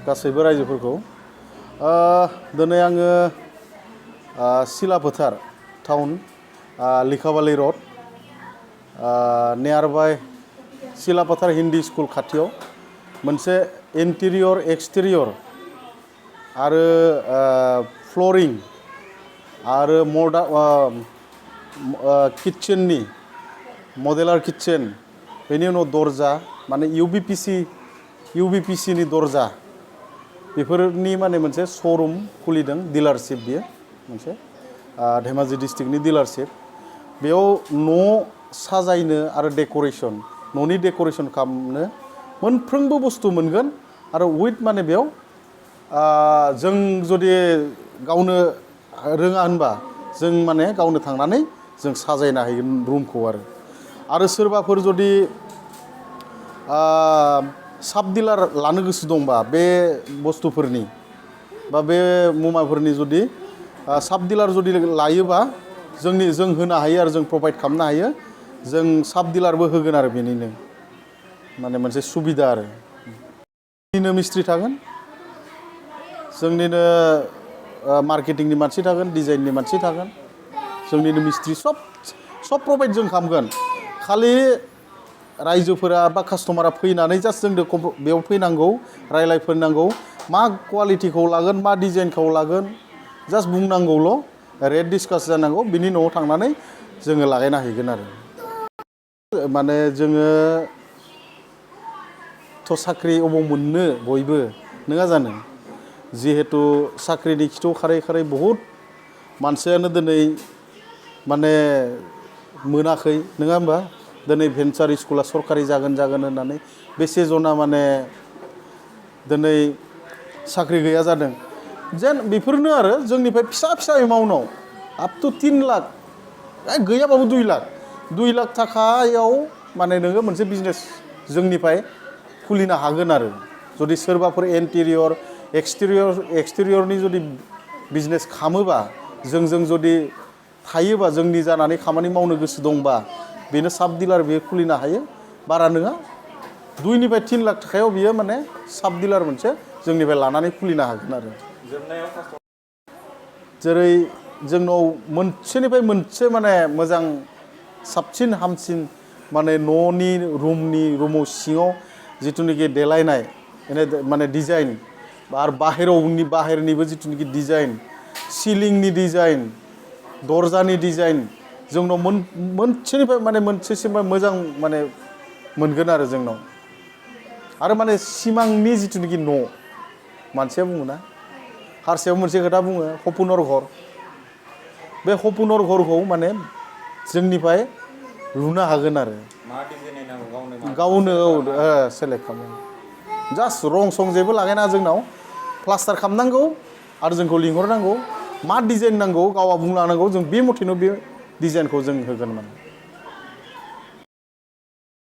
गासैबो रायजोफोरखौ दिनै आङो सिलाफोथार टाउन लिखाबालि रड नियार बाय सिलाफोथार हिन्दी स्कुल खाथियाव मोनसे इन्टेरियर एक्सटेरियर आरो फ्लरिं आरो किटचेननि मडेलार किटचेन बेनि उनाव दर्जा माने इउबिपिसिनि दर्जा बेफोरनि माने मोनसे श'रुम खुलिदों डिलारशिप बियो मोनसे धेमाजि डिस्ट्रिक्टनि डिलारशिप बेयाव न' साजायनो आरो डेक'रेसन न'नि डेक'रेसन खालामनो मोनफ्रोमबो बुस्थु मोनगोन आरो उइथ माने बेयाव जों जुदि गावनो रोङा होनबा जों माने गावनो थांनानै जों साजायनो हायो रुमखौ आरो सोरबाफोर जुदि साब डिलार लानो गोसो दंबा बे बुस्थुफोरनि बा बे मुवाफोरनि जुदि साब डिलार जुदि लायोबा जों होनो हायो आरो जों प्रभाइड खालामनो हायो जों साब डिलारबो होगोन आरो बेनिनो माने मोनसे सुबिदा आरो जोंनिनो मिस्ट्रि थागोन जोंनिनो मार्केटिंनि मानसि थागोन डिजाइननि मानसि थागोन जोंनिनो मिस्ट्रि सब प्रभाइड जों खालामगोन खालि रायजोफोरा बा कास्टमारा फैनानै जास्ट जोंनो बेयाव फैनांगौ रायलायफैनांगौ मा क्वालिटिखौ लागोन मा डिजाइनखौ लागोन जास्ट बुंनांगौल' रेट डिसकास जानांगौ बिनि न'आव थांनानै जोङो लागायना हैगोन आरो माने जोङोथ' साख्रि अबाव मोननो बयबो नङा जानो जिहेतु साख्रिनि खिथु खारै खारै बहुद मानसियानो दिनै माने मोनाखै नङा होमबा दिनै भेन्सार स्कुला सरकारि जागोन होननानै बेसे जना माने दिनै साख्रि गैया जादों जेन बेफोरनो आरो जोंनिफ्राय फिसा एमाउन्टआव आप टु 3 लाख गैयाबाबो 2 लाख थाखायाव माने नोङो मोनसे बिजनेस जोंनिफ्राय खुलिनो हागोन आरो जुदि सोरबाफोर इन्टेरियर एक्सटेरियरनि जुदि बिजनेस खालामोबा जोंजों जुदि थायोबा जोंनि जानानै खामानि मावनो गोसो दंबा बेनो साब डिलार बियो खुलिनो हायो बारा नङा 2 निफ्राय 3 लाख थाखायाव बियो माने साब डिलार मोनसे जोंनिफ्राय लानानै खुलिनो हागोन आरो जेरै जोंनाव मोनसेनिफ्राय मोनसे माने मोजां साबसिन हामसिन माने न'नि रुमाव सिङाव जिथुनाखि देलायनाय माने डिजाइन आरो बाहेरनिबो जिथुनाखि डिजाइन सिलिंनि डिजाइन दर्जानि डिजाइन जोंनाव मोनसेनिफ्राय माने मोनसेसिम मोजां माने मोनगोन आरो जोंनाव आरो माने सिमांनि जिथुनाखि न' मानसिया बुङोना हारसायाव मोनसे खोथा बुङो हपुनर घर बे हपुनर घरखौ माने जोंनिफ्राय लुनो हागोन आरो गावनो सेलेक्ट खालामो जास्ट रं सं जेबो लागायना जोंनाव प्लास्टार खालामनांगौ आरो जोंखौ लिंहरनांगौ मा डिजाइन नांगौ गावा बुंलांनांगौ जों बे मथेनो बे डिजाइनखौ जों होगोन माने